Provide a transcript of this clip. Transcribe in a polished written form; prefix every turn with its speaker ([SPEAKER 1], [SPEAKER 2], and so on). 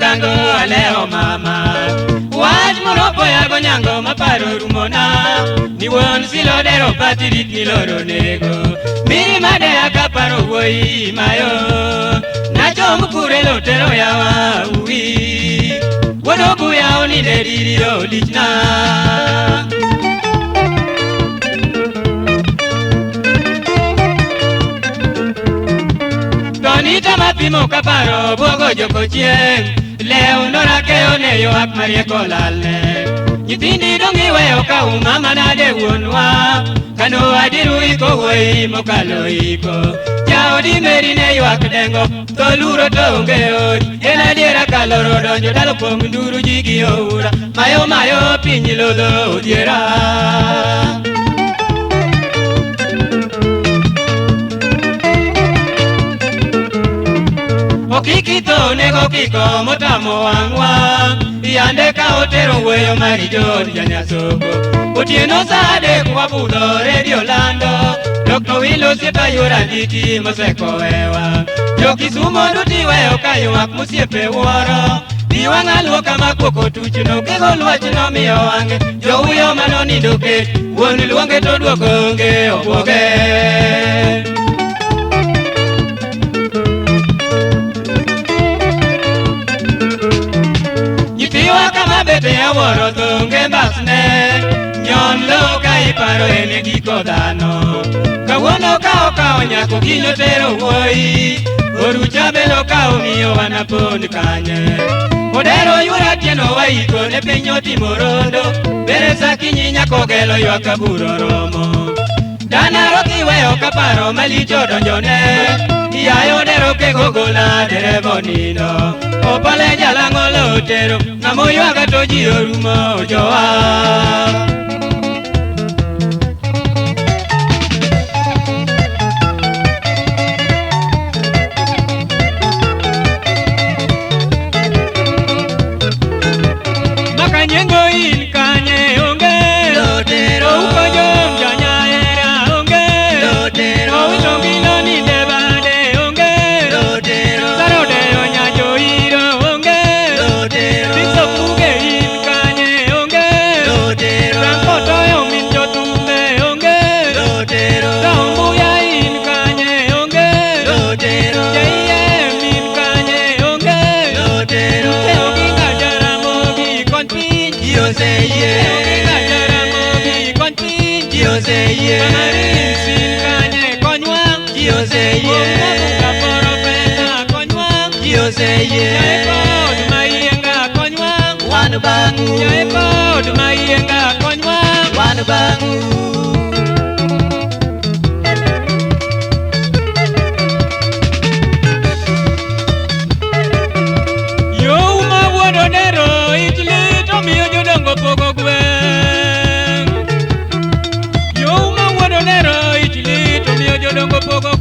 [SPEAKER 1] gango alewo mama. Wach moropo yago nyango maparo rumona. Ni wuon silo dero patirit miloro nego. Mirima de akaparo wuoyi mayo. Nachom kure lotero yawa uwi. Wuod obuya oninde diriyo lichna. Tonita mapimo kaparo buogo joko chieng'. Lew norakeyo ne ywak marieko lalne. Nyithindi dong' iweyo ka umama nade wuonwa. Kano adiru iko wuoyi mokalo iko. Jaodi meri ne ywak dengo to luro to onge odi. En adiera kaloro donjo dalo pong' nduru ji gi oura. Mayo mayo piny lodho odhiera. Okiki to nego kiko motamo wang'wa. Yande ka otero wuoyo mari John janyasoko. Otieno saa adek wabudho redio lando. Dr. Wilo osiepa yuora nditi mosekowewa. Jo-Kisumo duto iweyo ka ywak mosiepe wuoro. Pi wang'a luoka makuok otuchno kego lwach nomiyo wang'e. Jouyo manonindo kech wuon luonge to duoko onge obwoge. Nyithiwa kama bete awuoro thonge mbasne. Nyon lo ka iparo en e giko dhano. Kawuono ka okawo nyako kiny otero wuoyi. Orucha be nokawo miyo wanapon kanye. Odero yuora tieno waiko ne piny otimo rondo. Bere sa kinyi nyako gelo ywak ka bura oromo. Dana rokiweyo kaparo malich odonjone. Yaye odero kego gola dereba onindo. Opale jalang'o lo otero ng'ama oywaga to ji orumo jowa. Makanyengo in kanye onge.
[SPEAKER 2] Lotero.
[SPEAKER 1] Ouko jom janyaera onge.
[SPEAKER 2] Lotero.
[SPEAKER 1] Owito ngino ninde bade onge.
[SPEAKER 2] Lotero.
[SPEAKER 1] Sarodeyo nyajo iro onge.
[SPEAKER 2] Lotero.
[SPEAKER 1] Biso kuge in kanye onge.
[SPEAKER 2] Lotero.
[SPEAKER 1] Franco toyo min jotumbe onge.
[SPEAKER 2] Lotero.
[SPEAKER 1] Raombuya in kanye onge.
[SPEAKER 2] Lotero.
[SPEAKER 1] JM in kanye onge.
[SPEAKER 2] Lotero.
[SPEAKER 1] Te Oginga Jaramogi kony piny.
[SPEAKER 2] Ji oseyie.
[SPEAKER 1] Te Oginga Jaramogi kony piny.
[SPEAKER 2] Ji oseyie.
[SPEAKER 1] Mama Rinsi kanye konywa.
[SPEAKER 2] Ji oseyie.
[SPEAKER 1] Wuon poro pesa konywa.
[SPEAKER 2] Ji oseyie.
[SPEAKER 1] Yaye kod mayienga konywa.
[SPEAKER 2] Wan bang'u.
[SPEAKER 1] Yaye kod mayienga konywa.
[SPEAKER 2] Wan bang'u.
[SPEAKER 1] Yo ma wuod Odero ich lit omiyo jodongo pogo gweng'. Yo ma wuod Odero ich lit omiyo jodongo pogo